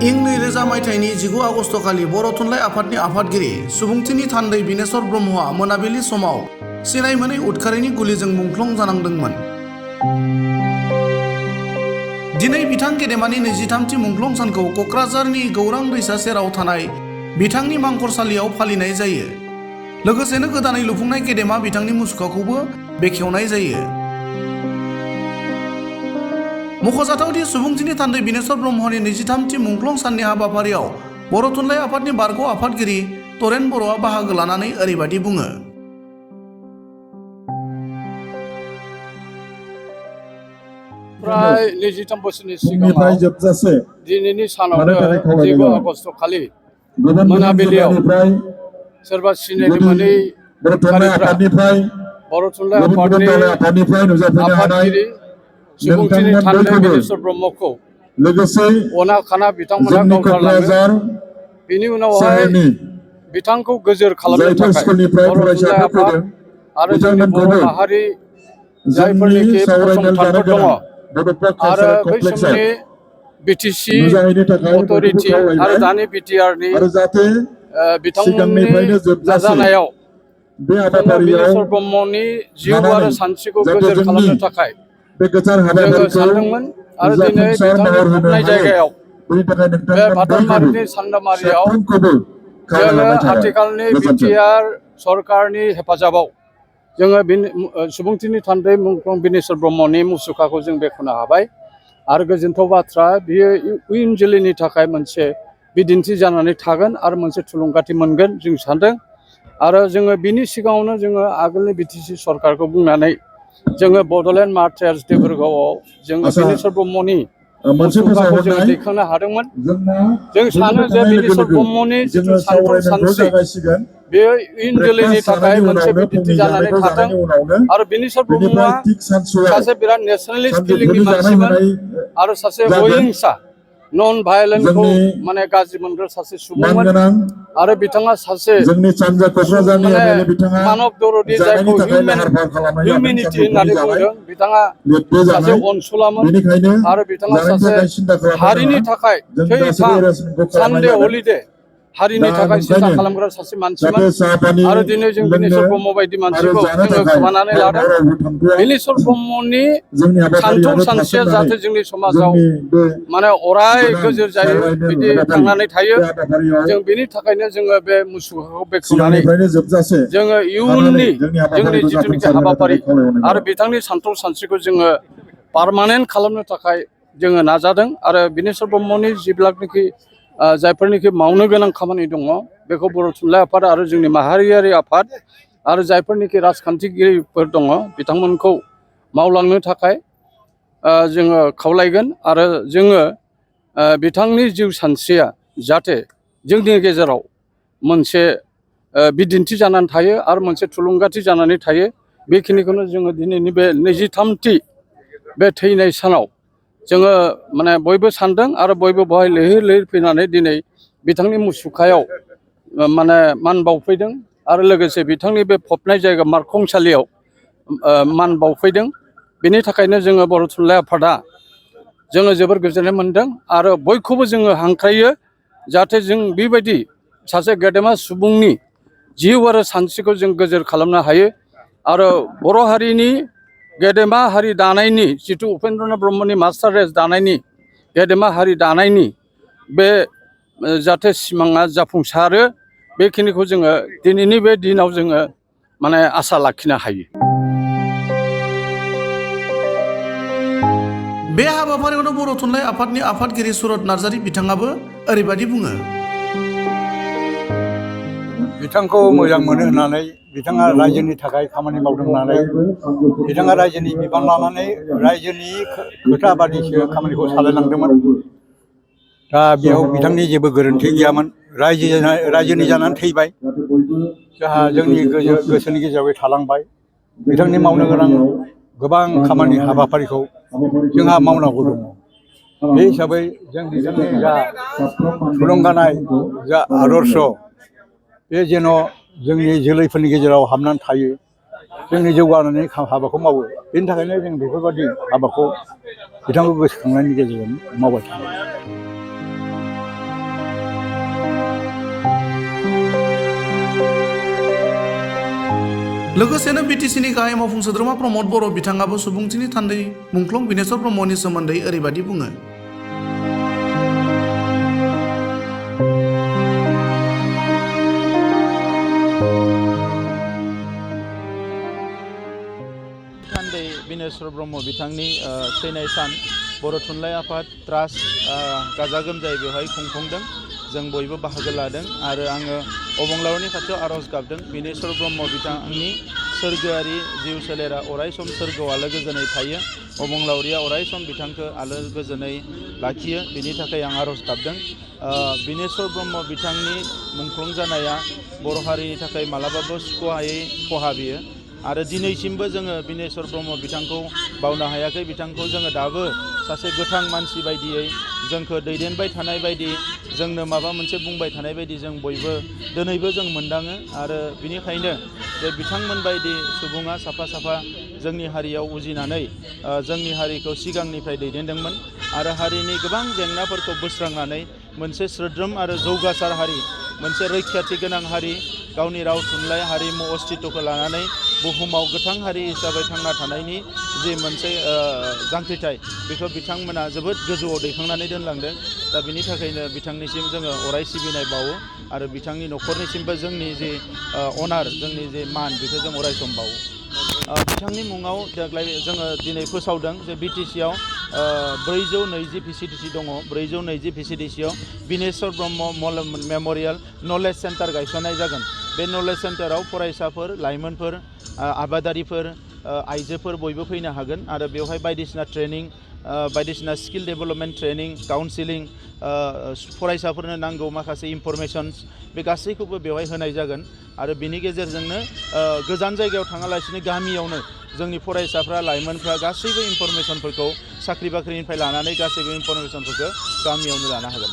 इं 2000 मायथाइनि 19 आगस्ट खालि बर' थुनलाइ आफादनि आफादगिरि सुबुंथिनि थान्दै बिनेश्वर ब्रह्मआ मोनाबिलि समाव सिनाय मोनै उदखारिनि गुलिजों मुंख्लं जानांदोंमोन। दिनै बिथां गेदेमानि 23थि मुंख्लं सानखौ क'क्राझारनि गौरां दैसा सेराव थानाय बिथांनि मांखरसालियाव फालिनाय जायो। लोगोसेनो गोदानै लुफुंनाय गेदेमा बिथांनि मुसुखाखौबो बेखेवनाय जायो। मख'जाथावदि सुबुंथिनि थान्दै बिनेश्वर ब्रह्मनि 23थि मुंख्लं साननि हाबाफारियाव बर' थुनलाइ आफादनि बारग' आफादगिरि तरेन बर'आ बाहागो लानानै ओरैबायदि बुङो। प्राय 23 बोसोरनि सिगाङाव दिनैनि सानावनो 19 आगस्ट खालि मोनाबिलियाव सोरबा सिनायनो मोनै उदखारिफ्रा बर' थुनलाइ आफादनि आफादगिरि सुबुंथिनि थान्दै बिनेश्वर ब्रह्मखौ अना खाना बिथांमोना गावथारलाङो। बिनि उनावहाय बिथांखौ गोजोर खालामनो थाखाय बर' थुनलाइ आफाद आरो जोंनि बर' माहारि जायफोरनिखि फसंथानफोर दङ आरो बै समनि बिटिसि अथ'रिटि आरो दानि बिटिआरनि बिथांमोननि नाजानायाव जोङो बिनेश्वर ब्रह्मनि जिउ आरो सानस्रिखौ गोजोर खालामनो थाखाय जोङो सानदोंमोन आरो दिनै बिथांनि फबनाय जायगायाव बे भादरमारिनि सान्दामारियाव जोङो आथिखालनि बिटिआर सरकारनि हेफाजाबाव जोङो सुबुंथिनि थान्दै मुंख्लं बिनेश्वर ब्रह्मनि मुसुखाखौ जों बेखेवनो हाबाय। आरो गोजोनथाव बाथ्रा बियो इयुन जोलैनि थाखाय मोनसे बिदिन्थि जानानै थागोन आरो मोनसे थुलुंगाथि मोनगोन जों सानदों। आरो जोङो बिनि सिगाङावनो जोङो आगोलनि बिटिसि सरकारखौ बुंनानै जोङो बड'लेण्ड मार्टायार्स देबोरगावआव जोङो बिनेश्वर ब्रह्मनि मुसुखाखौ जोङो दैखांनो हादोंमोन। जों सानो जे बिनेश्वर ब्रह्मनि जिथु सानथौ सानस्रि बेयो इयुन जोलैनि थाखाय मोनसे बिदिन्थि जानानै थाथों। आरो बिनेश्वर ब्रह्मआ सासे बिराद नेसनेलिस्ट फिलिंनि मानसिमोन आरो सासे अहिंसा नन भायलेन्टखौ माने गाज्रि मोनग्रा सासे सुबुंमोन। आरो बिथाङा सासे माने मानब दरदि जायखौ हिउमेनिटि होननानै बुंदों। बिथाङा सासे अनसुलामोन आरो बिथाङा सासे हारिनि थाखाय थै थां सानडे हलिडे हारिनि थाखाय सिन्था खालामग्रा सासे मानसिमोन। आरो दिनै जों बिनेश्वर ब्रह्म बायदि मानसिखौ जोङो खोमानानै लादों। बिनेश्वर ब्रह्मनि सानथौ सानस्रिया जाहाथे जोंनि समाजाव माने अराय गोजोर जायो बिदि थांनानै थायो। जों बेनि थाखायनो जोङो बे मुसुखाखौ बेखेवनानै जोङो इयुननि जोंनि जिथुनिखि हाबाफारि आरो बिथांनि सानथौ सानस्रिखौ जोङो पारमानेन्ट खालामनो थाखाय जोङो नाजादों। आरो बिनेश्वर ब्रह्मनि जेब्लानाखि जायफोरनिखि मावनो गोनां खामानि दङ बेखौ बर' थुनलाइ आफाद आरो जोंनि माहारियारि आफाद आरो जायफोरनिखि राजखान्थिगिरिफोर दङ बिथांमोनखौ मावलांनो थाखाय जोङो खावलायगोन। आरो जोङो बिथांनि जिउ सानस्रिया जाहाथे जोंनि गेजेराव मोनसे बिदिन्थि जानानै थायो आरो मोनसे थुलुंगाथि जानानै थायो। बेखिनिखौनो जोङो दिनैनि बे 23थि बे थैनाय सानाव जोङो माने बयबो सानदों आरो बयबो बेवहाय लैहोर लैहोर फैनानै दिनै बिथांनि मुसुखायाव माने मान बावफैदों। आरो लोगोसे बिथांनि बे फबनाय जायगा मारखंसालियाव मान बावफैदों। बेनि थाखायनो जोङो बर' थुनलाइ आफादा जोङो जोबोर गोजोननाय मोनदों आरो बयखौबो जोङो हांख्रायो जाहाथे जों बेबायदि सासे गेदेमा सुबुंनि जिउ आरो सानस्रिखौ जों गोजोर खालामनो हायो। आरो बर' हारिनि गेदेमा हारि दानायनि जिथु उपेन्द्रनाथ ब्रह्मनि मास्टार रेस दानायनि गेदेमा हारि दानायनि बे जाहाथे सिमाङा जाफुंसारो बेखिनिखौ जोङो दिनैनि बे दिनाव जोङो माने आसा लाखिनो हायो। बे हाबाफारियावनो बर' थुनलाइ आफादनि आफादगिरि सुरत नार्जारी बिथाङाबो ओरैबायदि बुङो। बिथांखौ मोजां मोनो होननानै बिथाङा रायजोनि थाखाय खामानि मावदों होननानै बिथाङा रायजोनि बिबान लानानै रायजोनि खोथा बादिसो खामानिखौ सालायलांदोंमोन। दा बेयाव बिथांनि जेबो गोरोन्थि गैयामोन। रायजोनि जानानै थैबाय। जोंहा जोंनि गोसोनि गेजेराव थालांबाय। बिथांनि मावनो गोनां गोबां खामानि हाबाफारिखौ जोंहा मावनांगौ दङ। बे हिसाबै जों बिथांनि जा थुलुंगानाय जा आदर्श बे जेन' जोंनि जोलैफोरनि गेजेराव हाबनानै थायो। जोंनि जौगानायनि हाबाखौ मावो। बेनि थाखायनो जों बेफोरबायदि हाबाखौ बिथांखौ गोसोखांनायनि गेजेरजों मावबाय थायो। लोगोसेनो बिटिसिनि गाहाय मावफुं सोद्रोमा प्रमद बर' बिथाङाबो सुबुंथिनि थान्दै मुंख्लं बिनेश्वर ब्रह्मनि सोमोन्दै ओरैबायदि बुङो। थान्दै बिनेश्वर ब्रह्म बिथांनि थैनाय सान बर' थुनलाइ आफाद ट्रास्ट गाजा गोमजायै बेवहाय खुंफुंदों। जों बयबो बाहागो लादों आरो आङो अबंलावरिनि खाथियाव आर'ज गाबदों बिनेश्वर ब्रह्म बिथांनि सोरगोआरि जिउ सोलेरा अरायसम सोरगोआव आलो गोजोनै थायो। अबंलावरिया अरायसम बिथांखौ आलो गोजोनै लाखियो, बिनि थाखाय आं आर'ज गाबदों। बिनेश्वर ब्रह्म बिथांनि मुंख्लं जानाया बर' हारिनि थाखाय मालाबाबो सुख'हायै खहा बियो आरो दिनैसिमबो जोङो बिनेश्वर ब्रह्म बिथांखौ बावनो हायाखै। बिथांखौ जोङो दाबो सासे गोथां मानसि बायदियै जोंखौ दैदेनबाय थानाय बायदि, जोंनो माबा मोनसे बुंबाय थानाय बायदि जों बयबो दिनैबो जों मोनदाङो आरो बिनिखायनो जे बिथांमोन बायदि सुबुङा साफा साफा जोंनि हारियाव उजिनानै जोंनि हारिखौ सिगांनिफ्राय दैदेनदोंमोन आरो हारिनि गोबां जेंनाफोरखौ बोस्रांनानै मोनसे सोद्रोम आरो जौगासार हारि, मोनसे रैखाथि गोनां हारि, गावनि राव थुनलाइ हारिमु अस्तित्वखौ लानानै बुहुमाव गोथां हारि हिसाबै थांना थानायनि जि मोनसे जांख्रिथाय, बेखौ बिथांमोना जोबोद गोजौआव दैखांनानै दोनलांदों। दा बिनि थाखायनो बिथांनिसिम जोङो अराय सिबिनाय बावो आरो बिथांनि न'खरनिसिमबो जोंनि जि अनार, जोंनि जे मान, बेखौ जों अराय सम बावो। बिथांनि मुङाव देग्लाय जोङो दिनै फोसावदों जे बिटिसिआव 420 VCDC दङ। 420 VCDCआव Bineswar Brahma memorial knowledge centre गायसननाय जागोन। बे नलेज सेन्टाराव फरायसाफोर, लाइमोनफोर, आबादारिफोर, आइजोफोर बयबो फैनो हागोन आरो बेवहाय बायदिसिना ट्रेनिं, बायदिसिना स्किल डेभेलपमेन्ट ट्रेनिं, काउन्सिलिं, फरायसाफोरनो नांगौ माखासे इनफरमेशन्स, बे गासैखौबो बेवहाय होनाय जागोन आरो बिनि गेजेरजोंनो गोजान जायगायाव थाङालासिनो गामियावनो जोंनि फरायसाफ्रा, लाइमोनफ्रा गासैबो इनफरमेशनफोरखौ साख्रि बाख्रिनिफ्राय लानानै गासैबो इनफरमेशनफोरखौ गामियावनो लानो हागोन।